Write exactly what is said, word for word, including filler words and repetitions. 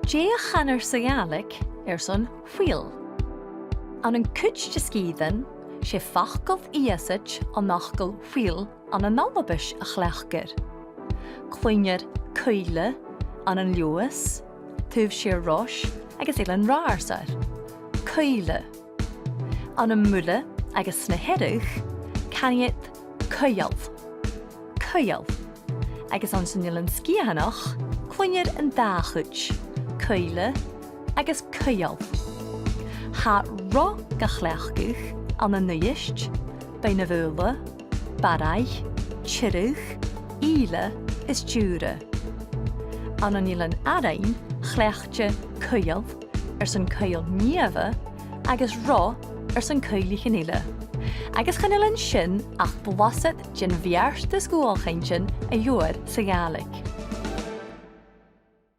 Dè a chanar sa Ghàidhlig airson wheel? Ann an cuid de sgìrean, 's e facal ìosaid on fhacal wheel ann an Albais a chleachdar. Cluinnear cuibhle ann an Leòdhas, taobh siar Rois agus Eilean Ratharsair. Cuibhle. Ann am Muile agus sna Hearadh, canaidh iad cuibheall. Cuibheall. Agus anns an Eilean Sgitheanach, cluinnear an dà chuid, cuibhle agus cuibheall. Tha ro ga chleachdadh ann an Uibhist, Beinn na Faoghla, Barraigh, Tiriodh, Ìle is Diùra. Ann an Eilean Arainn, chleachdte cuibheall airson cuibheall-shnìomha agus ro airson cuibhlichean eile. Agus chan eil an sin ach blasad den bheartas dhualchainntean a gheibhear sa Ghàidhlig.